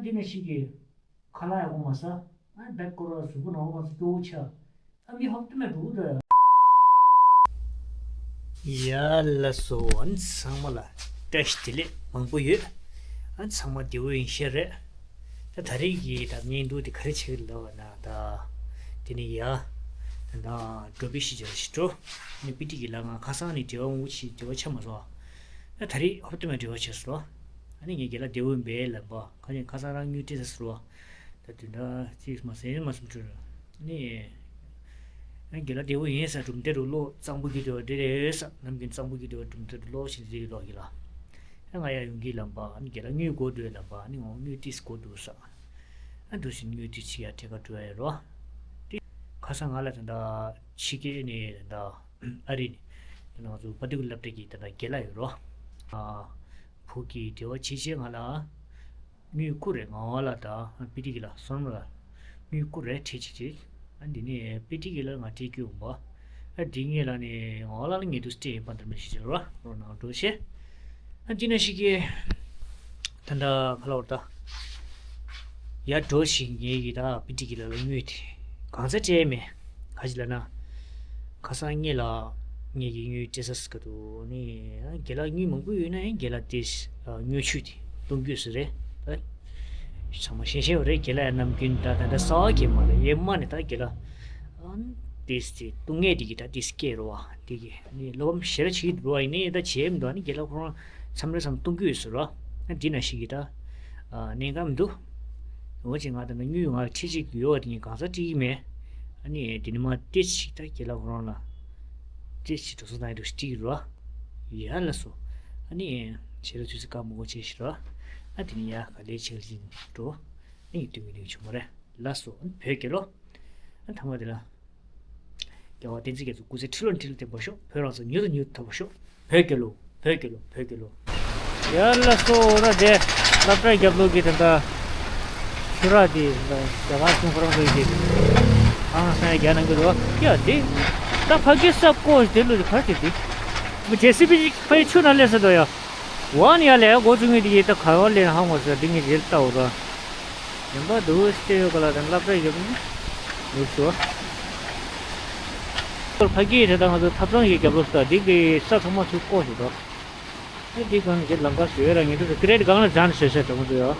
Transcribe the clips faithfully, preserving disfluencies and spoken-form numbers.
འདི་ནས་ཤིག་གི་ཁ་ལག་ཡག་པོ་མ་ཟ། ཨ་བེག་སྐོར་བ་གཟུགས་པོ་ནང་ལོགས་སུ་སྐྱོ་བོ་ཆགས། ཨ་མི་ཧོབ་ཏུ་མེད་འགྲོ་གི་འདུག་ཡ་ལ་སོ། ཨ་ནི་ཚང་མ་ལ་བཀྲ་ཤིས་བདེ་ལེགས་མང་པོ་ཡོད། ཨ་ནི་ཚང་མ་བདེ་བོ་ཡིན་ཤེས་རེད། ད་ད་རེས་ཀྱི་ད་བརྙན་ཐུང་དེ་ག་རེ་བྱེད་ཀྱི་ལབ་པ་ན་ད། དེ་ནི་ཡ། ད་ད་འགྲོ་པའི་ཤི་བྱ་ཞིག་འགྲོ། ཨ་ནི་པི་ཏི་གི་ལ་ང་ཁ་སང་ནས་འབྲེལ་བ་མང་པོ་ཞིག་འབྲེལ་བ་ཆགས་མ་སོང་། ཨ་ད་རེས་ཧོབ་ཏུ་མེད་འབྲེལ་བ་བྱས་སོང་། ཨ་ནི་ངའི་རྒན་ལགས་བདེ་བོ་ཡིན་པས་ལབ་པ། ཁ་ཉིན་ཁ་སང་རང་དངུལ་སྤྲད་ས་ཟེར་བ། ད་དུས་འདྲ་ཅིག་མ་ཟིན་མ་སུམ་ཁྲུ་ནི། ཨ་རྒན་ལགས་བདེ་བོ་ཡིན་ས་གྲུབ་འདི་རུ་ལོ་གཙང་པོ་གི་འདྲ་བ་འདྲ་རེད་ས། ནམ་རྒྱུན་གཙང་པོ་གི་འདྲ་བ་གྲུབ་འདི་རུ་ལོ་ཞིག་རེད་ལོ་གི་ལ། ཨ་ང་ཡ་ཡོང་གི་ལམ་པ་ཨ་ནི་རྒན་ལགས་དངུལ་དགོས་འདུག་ལམ་པ་ཨ་ནི་ངོ་དངུལ་ཏིས་དགོས་འདུག་ས། ཨ་འདུག་ཞིག་དངུལ་ཏིས་ཅིག་ཡ་ཐད་ཀ་འགྲོ་ཡ་ཡོད་རོ། ཏི། ཁ་སང་ང་ལ་ད་ལྟ་ཕྱི་རྒྱལ་ནས་ད་ལྟ་ཨ་རི་ནས་ད་ལྟ་ང་ཚོ་པ་ཏི་ཀུ་སློབ་གྲྭ་གི་ད་ལྟ་རྒན་ལགས་ཡོད་རོ། ཨ་བུ་གི་འབྲེལ་བ་བྱེད་ཆེད་ང་ལ་དངུལ་བསྐུར་རེད། ང་བ་ལ་ད་པི་ཏི་གི་ལ་སོར་མོ་ལ་དངུལ་བསྐུར་རེད་ཁྲི་གཅིག་ཅིག་ཨ་འདི་ནས་པི་ཏི་གི་ལ་ང་ཁྲི་བསྐུར་འོང་པ། ཨ་འདི་ངས་ལ་ནས་ང་བ་ལ་ལ་ངས་དུ་སྟེ་ཡིན་པ་འདྲ་མི་ཤེས་ཅིག་རོ་རོ་ནང་འགྲོ་ཤེས། ཨ་འདི་ན་ཤི་གི་ད་ད་ཁ་ལ་བར་ད། ཡ་འགྲོ་ཞིག་ངེད་ཀྱི་ད་པི་ཏི་གི་ལ་ལ་དངུལ་དེ་གང་ཚ་སྤྲད་མེད། ག་ཅི་ལ་ན། ཁ་སང་ངེད་ལ་ངེད་ཀྱི་དངུལ་སྤྲད་ས་སི་ཀ་དུ་ནི་རྒན་ལགས་དངུལ་མང་པོ་ཡོད་ན་ཡང་རྒན་ལགས་དེ་དངུལ་ཆུ་དེ་གཏོང་རྒྱུ་ཟེར་རེད། ཚང་མ་ཤེས་ཤེས་རེད། རྒན་ལགས་ནམ་རྒྱུན་ད་ད་ད་གསར་བ་གས་མ་རེད། ཡེ་མ་ནི་ད་རྒན་ལགས་དེ་དེ་གཏོང་ངེད་དེ་གི་ད་དེ་སྐད་རོ་བ་དེ་གི་ནི་སློབ་ཕམ་ཞེ་དྲག་བྱེད་ཀྱི་འདུག་བ། ཡིན་ནའི་ད་བྱེད་མི་འདུག་ཨ་ནི་རྒན་ལགས་ཁོ་རང་མཚམས་རེ་མཚམས་གཏོང་རྒྱུ་ཡོད་ཟེར་རོ། ཨ་འདི་ན་ཞིག་གི་ད་གནད་འགག་མི་འདུག་འོ་ཅིག་ང་ད་ནི་དངུལ་ང་ཁྲི་གཅིག་ཡོད་བ་དེ་ངས་གང་ཟག་སྤྲད་ཀྱི་མེད། ཨ་ནི་དེ་ནི་མ་སྤྲད་ཅིག་ད་རྒན་ལགས་ཁོ་རང་ལ་སྤྲད་ཅིག་འགྲོ་སོང་ད་ཡིན་འགྲོ་ཞིག་སྤྲད་ཀྱི་རོ། ཡ་ལ་སོ། ཨ་ནི་ཁྱེད་རང་ཆུ་ཚོད་ཁ་མང་པོ་བྱས་ཤིག་རོ། ཨ་དེ་ནི་ཡ་ག་ལེ་ཆེ་ལ་འགྲོ། ཨ་ནི་དུས་མི་ནུས་བྱུང་མ་རེད། ལ་སོ། ཨ་ནི་བོད་རྒྱལ་ལོ། ཨ་ཐ་མ་དེ་ལ། རྒྱལ་བ་བསྟན་འཛིན་རྒྱ་མཚོ་སྐུ་ཚེ་ཁྲི་ལོ་ཁྲི་ལོ་བརྟན་པར་ཤོག་བོད་རང་བཙན་མྱུར་དུ་མྱུར་དུ་ཐོབ་པར་ཤོག་བོད་རྒྱལ་ལོ། བོད་རྒྱལ་ལོ། བོད་རྒྱལ་ལོ། ཡར་ལ་སོ་ར་དེ་སློབ་གྲྭའི་རྒྱབ་ལོགས་ཀྱི་དེ་འདྲ་ཆུ་རགས་དེ་རྒྱ་གར་གཞུང་ཁོ་རང་ཚོའི་གི་ཨང་སང་རྒྱ་ནང་གི་རོ་ཡ་དེ་ད་ཕ་གི་ས་བརྐོས་དེ་ལོ་དེ་ཕར་དེ་དེ་མི་ཇེ་སི་བི་ཕ་ཡི་ཆུ་ན་སླེབས་ས་དོ་ཡ་ཝ་ནི་ཡ་ལས་འགོ་བཙུགས་ངེས་དེ་ཡི་ད་ག་བ་ལས་ཧང་བ་ས་དེ་ངས་རེད་ལྟ་འོ་ར། ཡོན་པ་འདུག་སྟེ་ཡོད་ག་ལ་དང་སློབ་གྲྭ་ཡོད་ནི་འདུག་ཟེར་བ། ཕ་གིའི་དེ་དང་ང་ཚོ་ཐབ་ཚང་གི་རྒྱབ་ལོགས་སུ་དང་འདི་གི་ས་ཚང་མ་ཚུར་བརྐོས་ཤིག་འདུག་ཨེ་འདི་གང་གི་ལམ་ཁ་བཟོས་ར་ངེས་འདུག་ཀི་རེད་གང་ལ་འཇང་བཟོས་ཟེར་དང་ཚོ་ཡོད་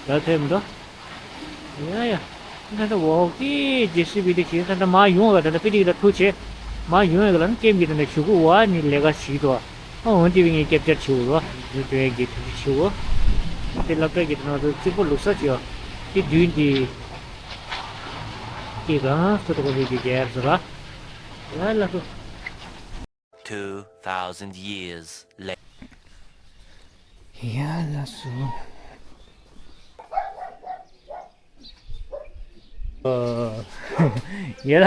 ལ་ཐེབས་འདུག་ཡ་ཡ། ད་ལྟ་འོག་གི་ཇེ་སི་བི་དེ་གིས་ད་ལྟ་མ་ཡོང་བ་ད་ལྟ་པི་ཏི་ལ་ཐུག་བྱས་མ་ཡོང་བ་ལ་ནི་ཀེམ་གི་ད་ལྟ་གཞུག་གུ་བ་ནི་ལས་ཀ་བྱེད་དོ། ཨ་འོན་ཏེ་བས་ངས་སྐྱབས་བཅར་བྱེད་འོ་རོ། འདི་བས་ཀྱི་ཐུགས་རྗེ་ཆེ་འོ། དེ་སློབ་གྲྭ་གི་དེ་ནང་དུ་རྩིག་པ་ལུག་ས་ཅིག་ཡོད། དེ་མདུན་དེ། དེ་གང་སུ་དགོས་རེད་ཀྱི་རྒྱལ་ཡར་ཟེར་ར། ཡ་ལ་སོ། Two thousand years later. ཡ་ལ་སོ། ཡ་ལ།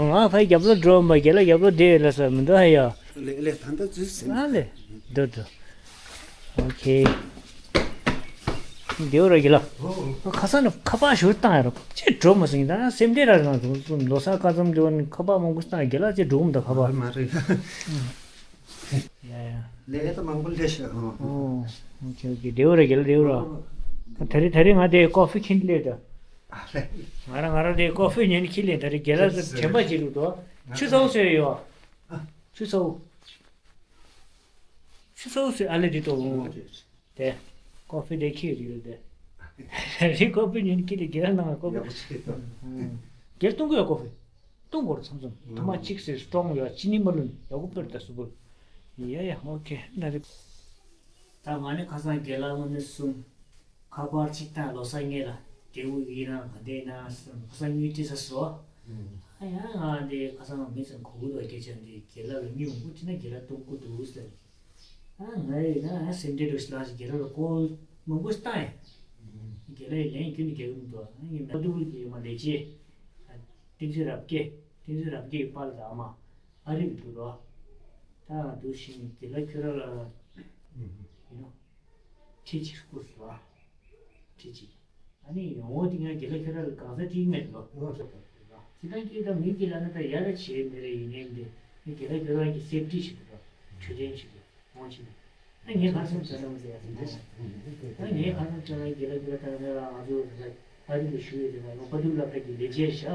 ང་ཕའི་རྒྱབ་ལོ་འགྲོ་མ་རྒྱ་ལ་རྒྱབ་ལོ་བསྡད་ཡོད་ལ་ས་མི་འདུག་ཧ་ཡ། ལེ་ལེ་ད་ལྟ་ཙུས་ཟིན། ཨ་ལེ། འགྲོ་འགྲོ། ཨོ་ཁེ། འདེའུ་ར་རྒྱ་ལ། ཁ་སང་ནས་ཁ་པར་ཞུ་བཏང་ཡ་ར་ཅི་འགྲོ་མ་སོང་ཡིན་ད་སེམས་ཁྲལ་ར་ང་ཚོ་ལོ་གསར་ཁ་ཙམ་འདེའུ་ནས་ཁ་པར་མང་པོ་བཏང་ཡ་རྒྱ་ལ་ཅི་འགྲོ་མི་འདུག་ཁ་པར། མ་རེད། ཡ་ཡ། ལས་ད་མང་པོ་ལས་ཤག་ཨོ། ཨོ་ཁེ་ཨོ་ཁེ་འདེའུ་ར་རྒྱ་ལ་འདེའུ་ར། ད་རེས་ད་རེས་ང་དེ་ཀོ་ཧྥི་ཁྱིན་ལས་ད། ང་ར་ང་ར་དེ་ཀོ་ཧྥི་ཉན་ཁྱིན་ལས་ད་རེས་རྒྱ་ལ་དྲན་པ་བརྗེད་འདུག་དོ། ཆུ་ཚ་བོ་བཟོས་ཡོད། ཆུ་ཚ་བོ། ཆུ་ཚ་བོ་ཟེར་ཨ་ལེ་འདི་ཏོ། དེ། ཀོ་ཧྥི་དེ་ཁྱེར་ཡོད་དེ། རི་ཀོ་ཧྥི་ཉིན་ཁྱེར་ལེ་རྒྱལ་ནང་ལ་ཀོ་ཧྥི། ཡག་པོ་ཞིག་ཏོ། རྒྱལ་གཏོང་གི་ཡོད་ཀོ་ཧྥི། གཏོང་དགོས་རེད་མཚམས་མཚམས་ཐ་མ་གཅིག་ཟེར་སི་ཊོང་ཡོད་ཅི་ནི་མ་ལོན་ཡག་པོ་སྤེར་ད་སུ་བུ། ཡ་ཡ་ཨོ་ཁེ་ན་རེ། ད་ང་ནི་ཁ་སང་རྒྱལ་ལ་དངོས་གནས་གསུམ། ཁ་པར་གཅིག་བཏང་ལོ་གསར་ངེས་ལ་དེ་འུ་ཡིན་ན་ག་འདྲ་ཡིན་ན་ཁ་སང་དངུལ་སྤྲད་ས་སོ། ཨ་ཡ་ང་འདི་ཁ་སང་མི་ཚང་གོ་གི་འདུག་སྐད་ཆ་འདི་རྒྱལ་ལ་ལ་དངུལ་མང་པོ་སྤྲད་ན་རྒྱལ་ལ་གཏོང་གི་འདུག་ཟེར། ཨ་ང་ཡིན་ན་སེམས་ཁྲལ་འདྲ་ཞིག་ལངས་ཤིག་རྒྱལ་ལ་ལ་ཀོལ་མང་པོ་ཞིག་བཏང་ཡིན། རྒྱལ་ལ་ཡི་ལན་ཁྱོན་ནས་རྒྱག་གི་མི་འདུག་ཨ་ངའི་མ་ཏུ་ཀུ་ལི་གི་མ་ལས་བྱེད། བསྟན་འཛིན་རབ་རྒྱས་བསྟན་འཛིན་རབ་རྒྱས་ཀྱི་པཱ་ལགས་དང་ཨ་མ་ཨ་རི་གི་འདུག་རོ། ད་འདུག་ཤིང་རྒྱལ་ལ་ཁྱོད་ར་ལ་ཡིན་ནོ། ཁྲི་གཅིག་བསྐུར་སོང་ཨ། ཁྲི་གཅིག་ཨ་ནི་ཡོང་འོ་དེ་ང་རྒྱལ་ལ་ཁྱོད་ར་ལ་གང་ཟག་ཅིག་མེད་ལོ། ཁྱེད་རང་ཁྱེད་རང་མི་གི་ལ་ན་ད་ཡ་ལ་བྱེད་མེད་རེད་ཡིན་ནའི་འདི་ངས་རྒྱལ་ལ་ཁྱོད་རང་གི་སེབ་ཏི་ཞིག་འདུག་རོ། འཕྲོད་བསྟེན་ཞིག་འདུག་འོང་ཕྱིན། ཨ་ངས་ཁ་སང་བྱས་ན་མི་ཟེར་ཡ་དེ་འདྲ་ཞིག་ཨ་ངས་ཁ་སང་བྱས་ན་དགེ་ལགས་དགེ་ལགས་ད་ནས་ང་ཚོ་ད་ལྟ་དེ་ཞུ་ཡོད་དེ་ང་ཡང་པ་དུམ་སློབ་གྲྭ་གི་ལས་བྱེད་བཞག་ཨ་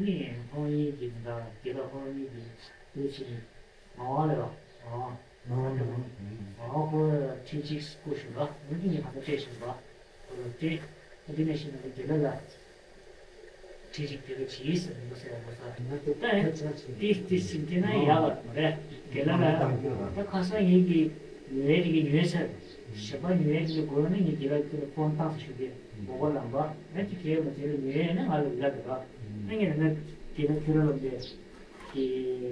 ནི་ཁོང་གཉིས་ཀྱིས་ད་དགེ་ལགས་ཁོང་གཉིས་ཀྱིས་དུ་ཕྱིན་ནས་ངག་དབང་ལས་པ་ངག་དབང་ངག་དབང་ཁོ་ཁྲིད་ཅིག་སྐུ་ཞུ་ལ་ཨ་ནི་ངས་ཁ་སང་སྤྲད་བཞིན་པ་ཁོ་ལ་སྤྲད་ཨ་དེ་ནས་ཤེས་ན་དགེ་ལགས་ལ། ཁྲིད་ཅིག་དེ་ག་བྱིས་ཟེར་འདུག་ཟེར་བ་ས། ད་ཏིས་ཏིས་ཟིན་དེ་ན་ཡག་པ་རེད། དེ་ལ་ལ་ད་ཁ་སང་ངེད་ཀྱི་ཉོས་དེ་གི་ཉོས་ཚར། ཞབས་པ་ཉོས་དེ་གི་སྒོ་ནས་ངས་དེ་ལ་ཁྱོད་ལ་ཕོན་བཏང་ཟེར་ཞུ་གི་མོ་གོ་ལམ་པ་ངས་ཅིག་ཁྱེད་མ་དེ་ལ་ཉོས་ཡིན་ན་ང་ལ་ལབ་དགོས་ད་ངས་ན་དེ་ལ་ཁྱོད་ར་ལ་འདས་ཀྱི།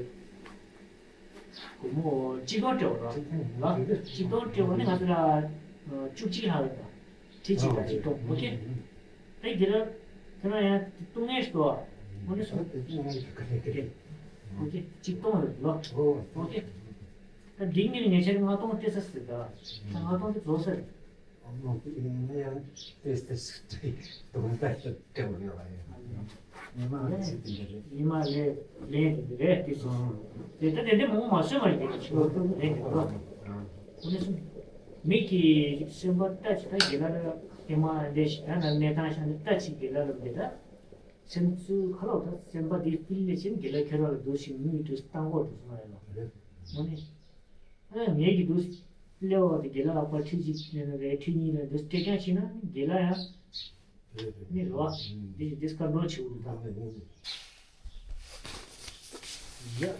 སྒོར་མོ་གཅིག་སྟོང་སྤྲད་པ་ར། ལ་གཅིག་སྟོང་སྤྲད་པ་ནི་ང་ཚོ་ལ་བཅུ་གཅིག་ལྷག་རེད་ད། ཁྲི་གཅིག་དང་གཅིག་སྟོང་ཨོ་ཁེ། ད་འདི་ལ་ཁྱོད་རང་ཡང་བཏུང་ངེས་སོ། ཨོ་ནི་སོ། ཨོ་ཁེ་གཅིག་སྟོང་རེད་ལོ། ཨོ་ཁེ། ད་འདི་ངེད་ཉེ་ཆར་ལྔ་སྟོང་སྤྲད་ས་ཟེར་ད། ད་ལྔ་སྟོང་དེ་རྫོགས་ས་རེད། ཨ་མ་ཡང་ཏེ་ཏེ་སི་ཏེ་དུང་ད་ཏེ་ཏེ་བ་ཡོད་ཨ་ཡ། ཉི་མ་ཚེ་ཏེ་རེད། ཉི་མ་ལས་ལས་ཏེ་རེད་ཏེ་སི། ཏེ་ད་ཏེ་ཏེ་མོ་མ་སོན་མ་ཡིན་ཏེ་ཆུ་ཏེ་ཏེ་རེད་ལོ། ཁོ་ནས་སོང་། མི་གི་སེམས་པ་ལྟ་ཅི་ད་གི་ལ་ལ་ཨེ་མ་ལས་ཞི་ད་ན་གནས་སྟངས་ཤ་ནི་ལྟ་ཅི་གི་ལ་ལ་འདི་ད། སེམས་ཚུལ་ཁ་ལོ་ད་སེམས་པ་འདི་ཕིལ་ལས་ཕྱིན་གི་ལ་ཁྱོད་ར་ལ་འདུག་ཞིག་མི་ཡི་དུས་སྟངས་གོ་དུ་སོང་ཡ་ལ། ཁོ་ནས། ཨ་ངེད་ཀྱི་འདུག་སླེ་བ་དེ་དགེ་ལགས་ལག་པ་ཁྲི་གཅིག་ནས་རེད་ཁྲི་གཉིས་ནས་འདུག་སྤྲད་རྐྱང་ཕྱིན་ན་དགེ་ལགས་ཡང་ནི་རེད་བ། འདི་ཞིག་འདི་སྐར་འགྲོ་བྱེད་འུ་དང་ཡ་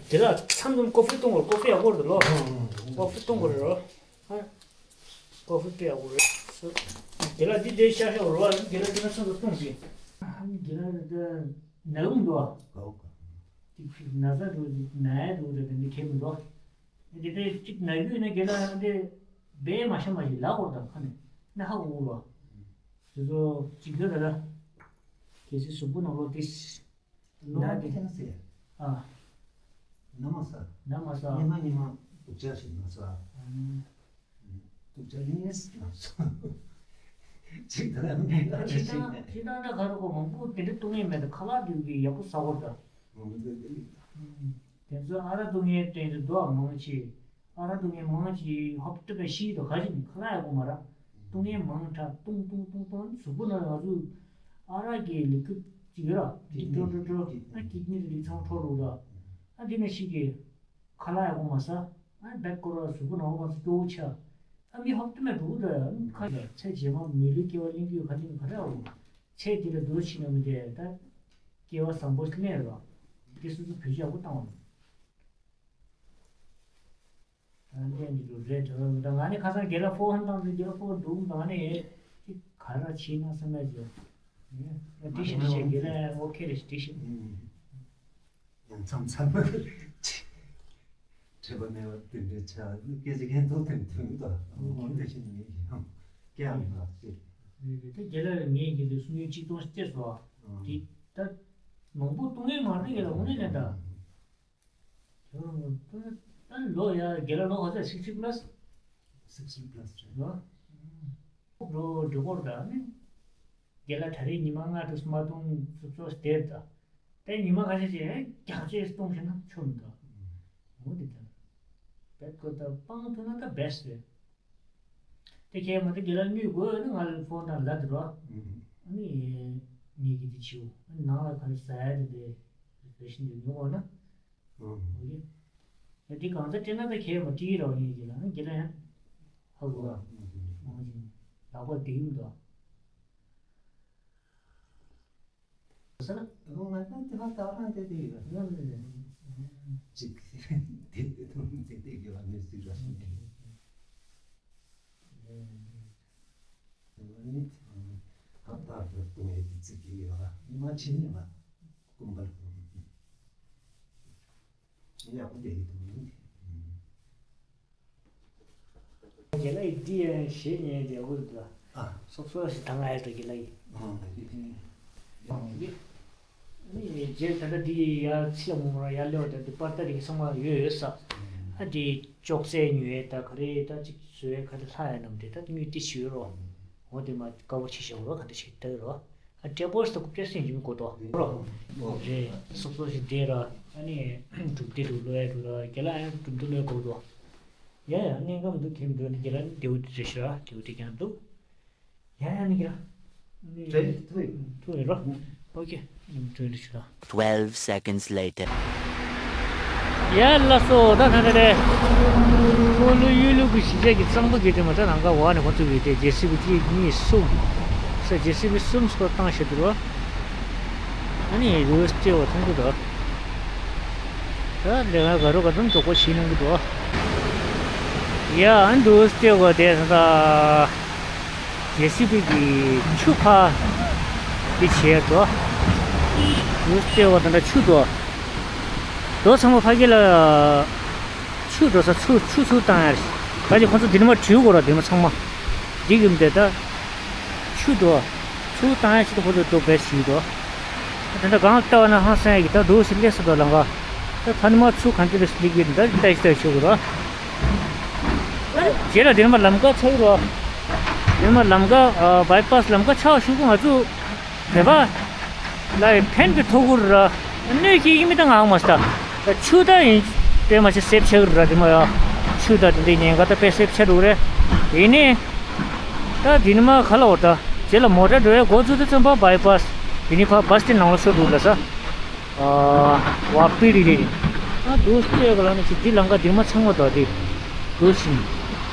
དགེ་ལགས་མཚམས་མཚམས་ཀོ་ཧྥི་གཏོང་དགོས་ཀོ་ཧྥི་ཡག་པོ་རེད་ལོ། ཀོ་ཧྥི་གཏོང་དགོས་རེད་རོ། ཨ་ཀོ་ཧྥི་དཔེ་ཡག་པོ་རེད། དགེ་ལགས་འདི་དེ་ཤ་ཤ་རོ་བ་དགེ་ལགས་འདི་ན་མཚམས་མཚམས་གཏོང་གི་དགེ་ལགས་འདི་ན་གུང་འདུག་ཨ། ན་ཚ་འདུག་ན་ཡ་འདུག་འདི་འདི་ཁྱེད་མི་འདུག་དེ་དེ་གཅིག་ན་རྒྱུ་ཡིན་ན་རྒན་ལགས་འདི་སྦས་མ་ཤ་མ་ཞིག་ལག་འོར་དང་ཁ་ནས་ན་ཧ་འུ་ལོ། དེ་ཚོ་གཅིག་ཡོད་རེད་ལ། གལ་སྲིད་གཟུགས་པོ་ནང་ལོགས་ཏིས། ན་ཏིས་ཟེར། ཨ། ན་མ་ས། ན་མ་ས། ཉི་མ་ཉི་མ་སྡུག་ཅག་ཞིག་ན་ས། སྡུག་ཅག་ཡིན་ནས་ན་ས། གཅིག་ད་ལ་མི་ལ་ཁྱི་ཤིག་ནས། ཁྱི་ད་ད་ག་རུ་གོ་མང་པོ་དེ་འདྲ་བཏུང་ངེས་མེད་ད་ཁ་ལག་དེ་གི་ཡག་པོ་ཟ་གོ་ད། དེ་ཚོ་ཨ་ར་བཏུང་ངེས་དེ་ཚོ་རྡོ་མང་ཆེ། ཨ་ར་བཏུང་ངེས་མང་ཆེ་ཧོབ་ཏུ་པའི་ཤི་དོ་ག་ཞིག་ཁ་ལག་ཡག་པོ་མ་ར། བཏུང་ངེས་མང་དྲགས་བཏུང་བཏུང་བཏུང་བཏུང་གཟུགས་པོ་ན་ང་ཚོ་ཨ་ར་གི་ལི་ཁུ་ཅིག་ཡོད་ར་ཅིག་ཀྲོ་ཀྲོ་ཀྲོ་ཨ་ཀིག་ནི་རི་ཚང་འཕྲོ་རུ་ར་ཨ་འདི་ནས་ཤི་གི་ཁ་ལག་ཡག་པོ་མ་ཟ། ཨ་བེད་ཀོ་ར་གཟུགས་པོ་ནང་ལོགས་ཚོ་སྐྱོ་བོ་ཆགས། ཨ་མི་ཧོབ་ཏུ་མེད་འགྲོ་གི་འདྲ་ཡ་ཁ་ལ་ཚེ་རྗེས་མ་མི་ལུས་སྐྱེ་བ་ལེན་རྒྱུ་ཡོད་ཁ་ལིང་ག་རེ་འོ། ཚེ་འདི་ལ་འདུག་ཕྱིན་ན་མི་འདྲ་ད། སྐྱེ་བ་བཟང་པོ་ལེན་ར། འདི་སོ་སོ་བོད་ཆས་ཡག་པོ་བཏང་བ། ད་འདི་འདི་རུ་རེད་འགྲོ་ད་ང་ནི་ཁ་སང་དགེ་ལགས་ཕོ་ཧན་བཏང་དུས་དགེ་ལགས་ཕོ་འདུག་ད་ནི་ཅིག་ག་ར་ཕྱིན་ན་བསམ་ཡ་ཅིག་ཡོད། ཡ་ཏི་ཤི་ཤི་དགེ་ལགས་ཨོ་ཁེ་རེད་ཏི་ཤི། ཡང་མཚམས་མཚམས་ཁྲེལ་པ་མེད་པ་དེ་འདྲའི་ཆ་སྐད་ཆ་ཁན་ཐོག་དེ་དོན་དུ་འོང་དེ་བཞིན་མེད་ཀྱི་ཡང་སྐྱེ་བ་མེད་པ་ཅིག་དེ་དགེ་ལགས་ངས་དགེ་ལགས་སུ་ཉུལ་གཅིག་སྟོང་སྟེར་སོང་། དེ་ད་མང་པོ་གཏོང་ངེས་མ་རེད་དགེ་ལགས་དངོས་གནས་ལན་ད། ད་ལོ་ཡ་དགེ་ལགས་ལོ་ག་ཚད་sixty plus། sixty plus རེད་ལོ། འགྲོ་འགྲོ་སྐོར་ད་ནི། དགེ་ལགས་ད་རེས་ཉི་མ་ལྔ་དྲུག་མ་གཏོང་སུབ་སོ་སྟེར་ད། དེ་ཉི་མ་ཁ་ཤས་ཅིག་རྒྱག་ཅེས་གཏོང་ཤེས་ན་ཆོག་མི་འདུག་འོ་དེ་ལྟར། བེད་ཀོ་ད་སྤང་ཐུབ་ན་ད་best རེད། དེ་ཁྱེད་མ་ད་དགེ་ལགས་དངུལ་དགོས་ཡོད་ན་ང་ལ་ཕོན་དང་ལབ་དེ་རོགས། ཨ་ནི་ངེད་ཀྱི་དེ་བྱིའུ་ནང་ལ་ག་རེ་ཟ་ཡ་དེ་དེ་རེ་བཞིན་དུ་ཉོ་འོ་ན། འོ་ཡ། ད་དེ་གང་ཚ་སྤྲད་ན་ད་ཁྱེད་མ་བྲིས་རོགས་ངེད་ཀྱི་ལ་ཨ་དགེ་ལགས་ཡང་ཧ་གོ་བ། ལག་པ་དེ་ཡིན་དོ། ཟེར། ང་ད་དེ་ཧ་ད་རང་དེ་དེ་ཡོད། ཡོད་རེད། ཅིག་དེ་དེ་དུང་དེ་དེ་གི་བ་མི་སྲིད་ར་ཤི་ནས། དེ་ནི་ཧ་ད་དུང་དེ་ཚིག་གི་ཡོད་ར་མི་མ་ཕྱི་ནས་མ་ཀུམ་པར་ཡག་པོ་བསྡད་ཀྱི་འདུག་རྒན་ལགས་ཀྱིས་འདི་ཡང་བཞེས་ཉན་བསྡད་དགོས་འདུག་ཨ། སོབ་སོབ་ཞིག་དང་ང་ཡ་འགྲོ་རྒན་ལགས་ཀྱིས། ཨ། ནི་རྗེས་ད་ལྟ་འདི་ཡར་ཕྱི་ལ་མོ་ར་ཡར་སླེབས་པ་ད་འདི་པར་ད་རིག་ཚང་མ་ཡོད་ཡོད་ས། ཨ་འདི་ཅོག་ཙེ་ཉོ་ཡས་ད་ག་རེ་ད་ཅིག་བཟོ་ཡས་ག་རེ་ལྷག་ཡས་ནམ་དེ་ད་དངུལ་ཏི་ཞིག་ཡོད་རོ། འོ་དེ་མ་དཀའ་བ་ཆེ་ཤོས་རོ་ག་འདྲ་ཞིག་ལྟ་ཡོད་རོ། ཨ་ཏྲེ་པོ་སི་ཏོག་ཏྲེ་སིན་ཇིམ་གོ་ཏོ་རོ། རེད། སོབ་སོབ་ཞིག་བསྡད་ར། ཨ་ནི་གྲུབ་མཐའ་རུ་ལོ་ཡ་འགྲོ་ར་རྒན་ལགས་ཨ་ནི་གྲུབ་མཐའ་ལོ་ཡ་གོ་ཏོ། ཡ་ཡ་གནས་སྐབས་འདུག་དེ་འདྲ་ནི་གི་ར་ནི་དེའུ་དེ་རེ་ཞུ་ར་དེའུ་དེ་ཀྱང་འདུག་ཡ་ཡ་ནི་གི་ར། ནི་རེད་ཐུག་ཡོད། ཐུག་ཡོད་ར། ཨོ་ཀེ། ནི་ཐུག་ཡོད་རེ་ཞུ་ར། Twelve seconds later. ཡ་ལགས་སོ། ད་ད་ད་རེད། ཁོ་ལུ་ཡུལ་ལུ་གི་གཞིས་ཆགས་ཀྱི་གཙང་པོ་གི་དེ་མ་ད་རང་ག་བ་ནས་ཁོ་ཚོ་གི་དེ་ཇེ་སི་བི་གཅིག་གཉིས་གསུམ། ས་ཇེ་སི་བི་གསུམ་སྐོར་བཏང་བཞག་འདུག་ར། ཨ་ནི་རུས་སྤྲེལ་བ་མཐོང་གི་འདུག་ད་ལས་ང་ག་རུ་ག་ཙམ་མགྱོགས་པོ་ཞིག་གནང་གི་འདུག་ཡ་ཨ་ནི་རུས་སྤྲེལ་བ་དེ་ད། ཇེ་སི་བི་གི་ཆུ་ཕར་འདི་བྱས་འགྲོ། ཆུ་སྟེར་བ་དང་འདྲ་ཆུ་འགྲོ། རྡོ་ཚང་མ་ཕ་གི་ལ་ཆུ་འགྲོ་ས་ཆུ་ཆུ་ཚུར་བཏང་ཡ་རེད། ད་ཅི་ཁོང་ཚོ་འདི་ནས་མར་བྲུས་དགོས་ར་འདི་མ་ཚང་མ། འདི་གི་འདི་ད་ཆུ་འགྲོ། ཚུར་བཏང་ཡ་ཆེད་དུ་ཁོ་ཚོ་འགྲོ་བས་ཞིག་འགྲོ། ད་ལྟ་གང་ལྟ་བ་ན་ཧང་སང་ཡ་གི་ད་འགྲོ་ཞིག་སླེབས་ས་འགྲོ་ལང་ག་ད་ཕ་ནི་མ་ཚུར་གང་འདི་ལ་སླེབས་ཀྱི་ད་ལྟ་ཞིག་ལྟ་ཆོག་གི་ར། རྗེས་ལ་དེ་ནས་མར་ལམ་ཁ་ཆགས་ཀྱི་རེད། དེ་ནས་མར་ལམ་ཁ་ཨ་བའི་པ་སི་ལམ་ཁ་ཆགས་ཞུ་གི་ང་ཚོ་བོད་པ་ལ་ཕན་གྱི་ཐོགས་ཀྱི་རེད། གནོད་སྐྱེལ་གྱི་མི་ད་ང་མ་ཤི་ད། ཆུ་ད་ཡིན་དཔེ་མ་ཆེ་སེབ་ཆགས་ཀྱི་རེད་དེ་མ་ཡ། ཆུ་ད་དེ་འདྲའི་ཉེན་ཁ་ད་དཔེ་སེབ་ཆགས་འགྲོ་གི་རེད། ཡིན་ནའི་ད་དེ་ནས་མར་ག་ལ་འོ་ད་རྗེས་ལ་མོ་ཊ་འགྲོ་ཡ་འགོ་བཙུགས་དུས་ཙམ་པ་བའི་པ་སི་དེ་ནས་ཕར་པ་སི་སི་ཊེན་ནང་ལ་སོ་འགྲོ་ལ་ས། ཨ་བ་པི་རི་རི། ཨ་དུ་སྟེ་ག་ལ་ནི་ཅི་འདི་ལམ་ཁ་འདིར་མ་ཚང་མ་དོ་དེ། དུ་ཞིང་།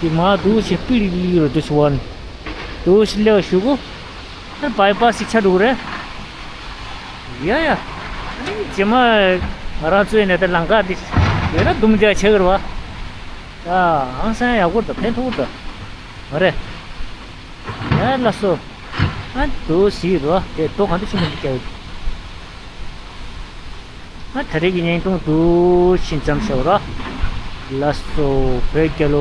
དེ་མ་དུ་ཞིང་པི་རི་རི་རི་རོ་དུ་ཞི་བ་ནི། དུ་ཞི་ལེ་བ་ཞུ་གུ། ཨ་བའི་པ་སི་ཆ་འགྲོ་གི་རེད། ཡ་ཡ། རྗེས་མ་ང་རང་ཚོའི་ནས་ད་ལམ་ཁ་འདི་ཡོད་ན་འདུམ་རྒྱག་བྱེད་གི་རེད་བ། ཨ་ཧང་སང་ཡག་པོ་དང་ཕན་ཐོགས་དང་། མ་རེད། ཡ་ལགས་སོ། ཨ་དུ་ཞི་རོ་དེ་དོ་གང་དུ་ཕྱིན་མི་འདུག་ཀྱང་། ཨ་ད་རེས་ཀྱི་བརྙན་ཐུང་དུ་ཕྱིན་ཙམ་ཞོག་ར། ལགས་སོ། བོད་རྒྱལ་ལོ།